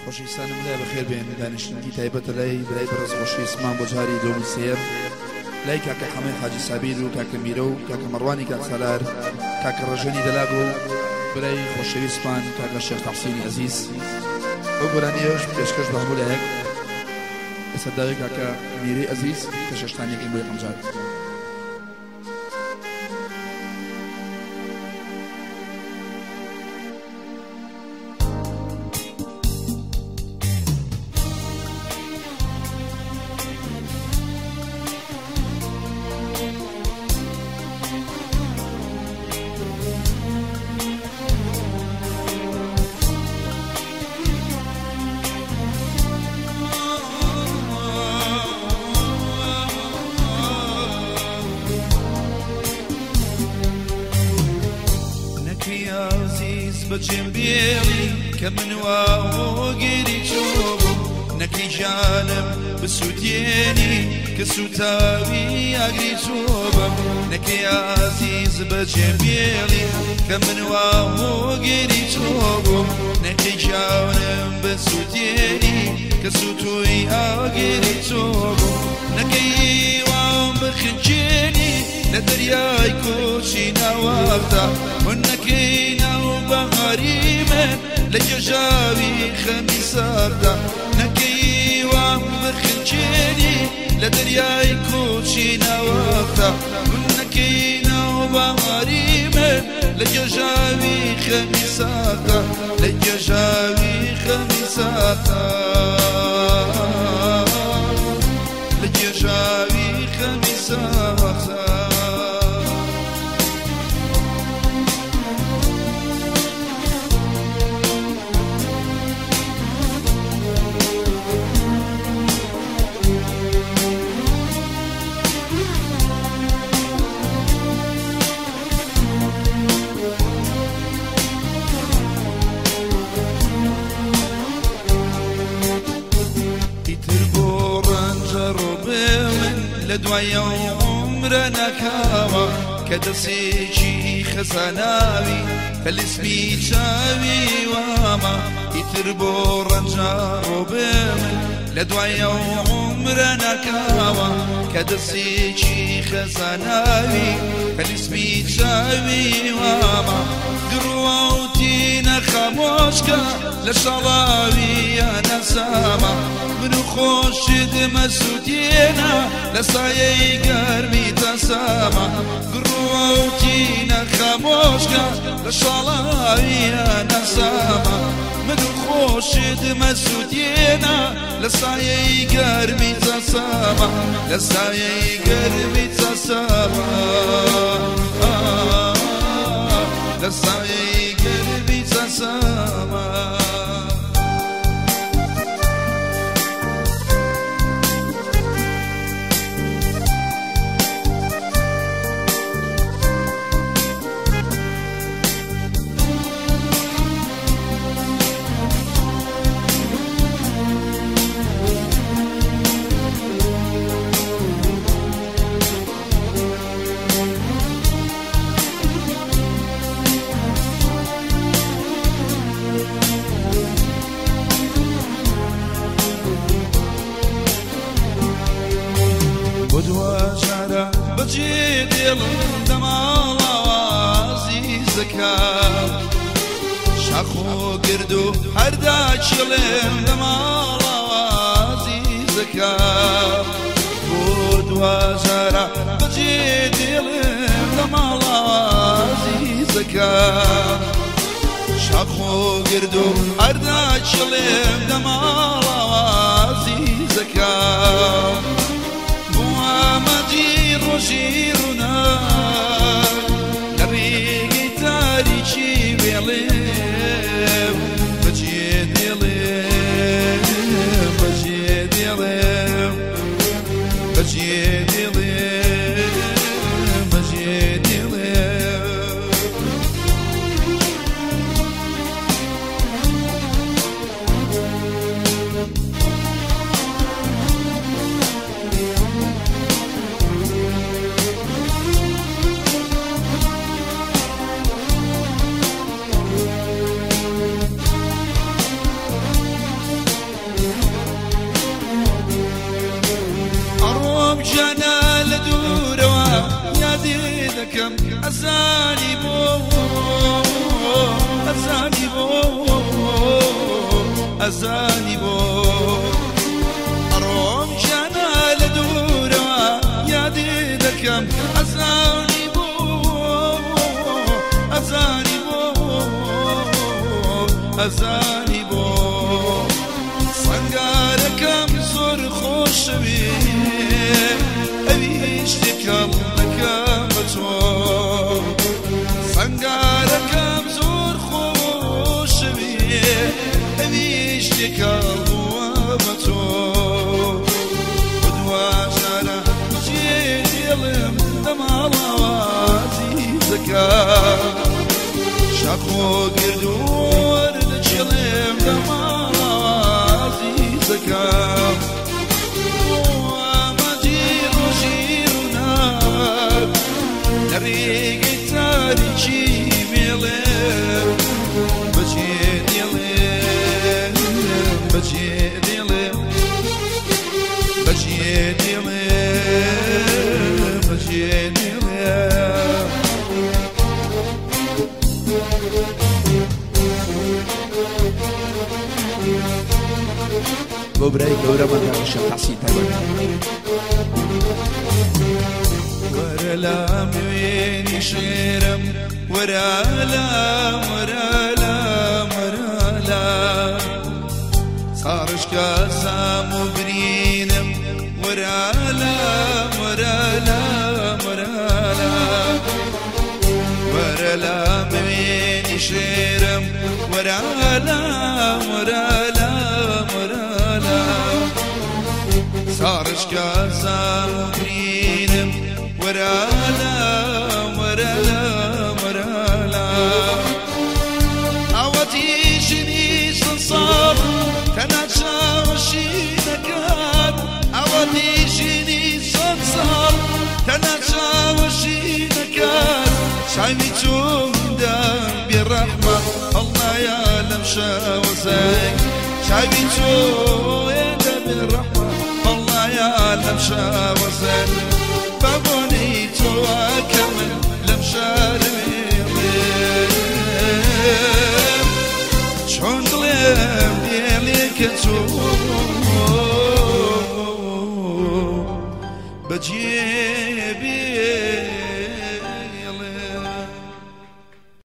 خۆشەویستانم لای بەخێر بێن. دانیشتنێکی تایبەتە لای برای بەڕێز خۆشەویستمان بۆ جاری دووەم و سێیەم لای کاکە حەمەی حاجی سابیر و کاکە میرە و کاکە مەڕوانی کاک سالار، کاکە ڕەژێنی دەلاگ و برای خۆشەویستمان کاکە شێخ تەحسینی ئەزیز. ئەو گۆرانیەش پێشکەش بە هەموو لایەک لەسەر داوای کاکە میرەی ئەزیز کە شەشتانیەکەین بۆ یەکەم جار. بەجێم بێڵی کە من وا هۆگری تۆ بووم، نەکەی گیانم بسووتێنی کە سووتاوی ئاگری تۆ بم، نەکەی ئازیز بەجێم بێڵی کە من وا هۆگری تۆ بووم، نەکەی گیانم بسووتێنی کە سووتووی ئاگری تۆ بووم، نەکەی وام بخنچێنی لە دەریای کۆچی ناوەختە، نەکەی ناو بەهاری من لە گێژاوی خەمی سەختە، نەکەی وام بخنچێنی لە دەریای کۆچی ناوەختە، نەکەی ناو بەهاری من لە گێژاوی خەمی سەختە، لە گێژاوی خەمی سەختە، لە گێژاوی خەمی سەختە. لە دوای ئەو عومرە ناکاوە کە دەسێکی خەزاناوی تەلیسمی چاوی وامە، ئیتر بۆ ڕەنجە ڕۆبێ من لە دوای ئەو عومرە ناکاوە کە دەسێکی خەزاناوی تەلیسمی چاوی وامە، گڕواوتینە خامۆشکە لە شاڵاوی یانەسامە، من و خۆشت مەسووتێنە لە سایەی گەرمی تەسامە، گڕواوتینە خامۆشکە لە شاڵاوی یانەسامە، من و خۆشت مەسووتێنە لە سایەی گەرمی تەسامە، لە سایەی گەرمی تەسامە، لە سایەی گەرمی تەسامە. بۆ دواجارە بەجێ دێڵم دەماڵاوە ئازیزەکەم، شاخۆ گرد و هەردا چڵێم دەماڵاوە ئازیزەکەم، بۆ دواجارە بەجێ دێڵم دەماڵاوە ئازیزەکەم، شاخۆ گرد و هەردا چڵێم دەماڵاوە ئازیزەکەم، ئامادی ڕۆژی ڕووناک لە ڕێگەی تاریکی وێڵێم، بەجێ دێڵێم، بەجێ دێڵێم، بەجێ دێڵێم، بەجێ دێڵێم. دەکەم ئەزانی بۆ ئەزانی بۆ ئەزانی بۆ ئەڕۆم گیانە لە دوورەوە یادێ دەکەم ئەزانی بۆ ئەزانی بۆ ئەزانی بۆ سەنگارەکەم زۆر خۆشەوێ ئەویش تێکەڵ دەکەم بە تۆ سەنگارەکەم زۆر خۆشەوێ ئەویش تێکەڵ بووە بە تۆ دواجارە جێ دێڵم لە ماڵەوە عەزیزەکەم شاخۆ گردووەر دەچێڵێم لە ماڵەوە عەزیزەکەم ئاماجی ڕۆژی ڕووناک لە ڕێگەی تاریکی مێڵێم بەجێ دێڵێم بەجێ دێڵێم بەجێ دێڵێم بەجێ دێڵێم. بۆ برای گەورەمان کاکە شێخ تەحسین تایبەت. وەرە لام وێنی شێرم وەرە لام وەرە لام وەرە لام ساڕشکە سام و برینم وەرە لام وەرە لام وەرە لام وەرە لام وێنی شێرم وەرە لام وەرە لام وەرە لام ساڕشکە سام و برینم وەرە لام وەرە لام وەرە لام ئاوەتی ژنی چەند ساڵ تەنها چاوەشی دەکات ئاوەتی ژنی چەند ساڵ تەنها چاوەشی دەکات چاوی چۆندا بێڕەحمە هەڵنایە لەم شەوەزەنگ چاوی چۆندا بێڕەحمە هەڵنایە لەم شەوەزەنگ.